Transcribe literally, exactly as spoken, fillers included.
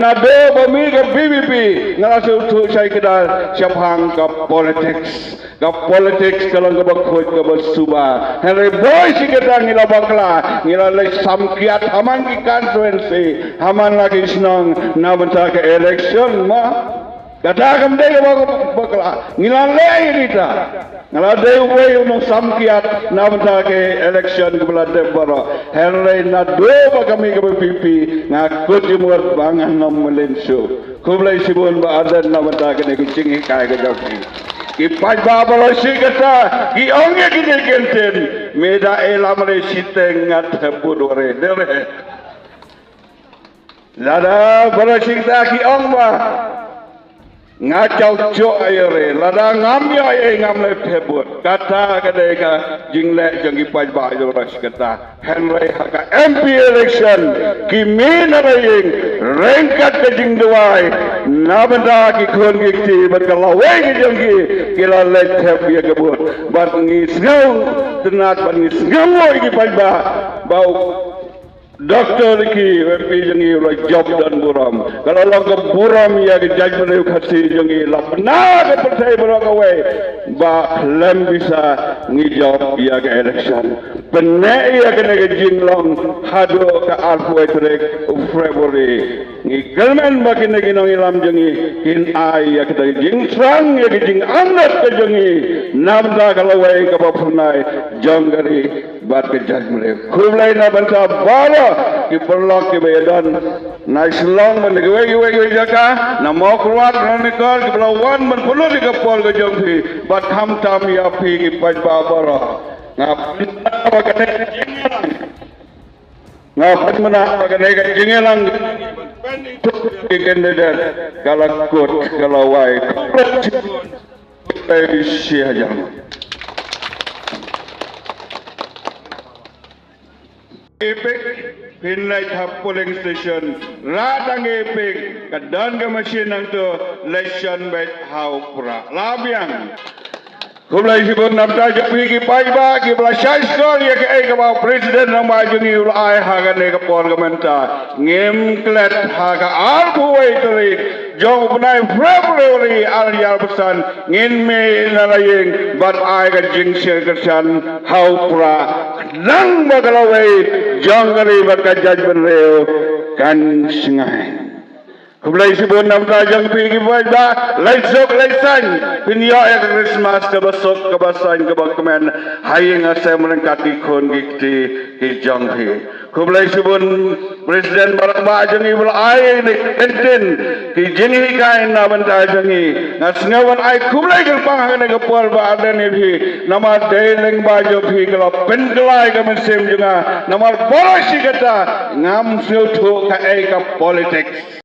Naduh ba mih ka V P P nga la sngewthuh shai kdar shaphang ka politics. Ka politics ka long kaba khuid kaba suba. Hynrei baroh shi katta ngi la bakla, ngi la leit samkiat ha man ki constituency, ha man la ki shnong na bynta ka election ma. Kata kam dei kaba bakla, ngi la leh ïa kita. Nga la dei uwei u nongsamkiat na bynta ka election kaba la dep baroh. Hynrei naduh ba ka mih ka V P P nga kut jingmut ba ngan ym mlien shuh. Khublei shibun Bah Ardent na bynta kane ka jinghikai ka jong phi. Ki paidbah baroh shi katta ki ong ïa kine ki ktien, me da e lam re shiteng nga thep vote re. Dei re. Lada baroh shi katta ki ong ba nga jaw jok ïa re, lada ngam ïoh ei ngam leh thep vote. Kata ka dei ka jingleh jong ki paidbah ïa baroh shi katta. Hynrei ha ka M P election ki mih na la ïing ryngkat ka jingduwai na bynta ki khun ki kti bad ka lawei ki jong ki, ki la leit thep ïa ka vote. Bad ngi sngewtynnat bad ngi sngewnguh ïa ki paidbah ba u Doctor Ricky, u M P jong ngi u la jop don burom. Ka la long ka burom ïa ka jaitbynriew Khasi jong ngi, la bna ka pyrthei baroh kawei ba khlem visa ngi jop ïa ka election. Pynneh ïa kane ka jinglong haduh ka arphew tarik u February. Ngi kyrmen ba kine ki nongïalam jong ngi kin ai ïa kata ka jingthrang ïa ka jingangngat ka jong ngi na bynta ka lawei kaba phyrnai jong ka ri bad ka jaitbynriew. Khublei na bynta baroh ki paralok kiba ïadon na Shillong bad na kiwei kiwei ki jaka, na Mawkyrwat, na Ranikor, kiba la wan ban pynlut ïa ka por ka jong phi bad khamtam ïa phi ki paidbah baroh. Nga pynbna ba kane ka jingïalang, nga pynbna ba kane ka jingïalang ki candidate ka la kut ka la wai. Khublei shibun. Khublei shihajar. Epic, phin leit ha polling station, rah tang Epic, ka don ka machine hangto, leit shon beit ha u Prah. La biang. Khublei shibun na bynta jong phi ki paidbah kiba la shah shkor ïa kaei kaba u President Rangbah jong ngi u la ai ha kane ka por ka mynta. Ngim klet ha ka arphew wei tarik jong u bnai February ar hajar arphew san, ngin mih na la ïing bad ai ka jingsngewsih kyrshan ha u Prah. Nang ba ka lawei jong ka ri bad ka jaitbynriew kan shngaiñ. Khublei shibun na bynta jong phi ki paidbah, leit suk leit saiñ, phin ïoh ïa ka Christmas kaba suk kaba saiñ kaba kmen ha ïing ha sem ryngkat ki khun ki kti ki jong phi. Khublei shibun President ba rangbah jong ngi ba la ai ïa kane ka kyntien ki jinghikai na bynta jong ngi. Nga sngew ban ai khublei kyrpang ha kane ka por Bah Ardent ïa phi, namar dei lyngba jong phi ka la pynkylla ïa ka mynsiem jong nga, namar baroh shi katta ngam sngewthuh kaei ka politics.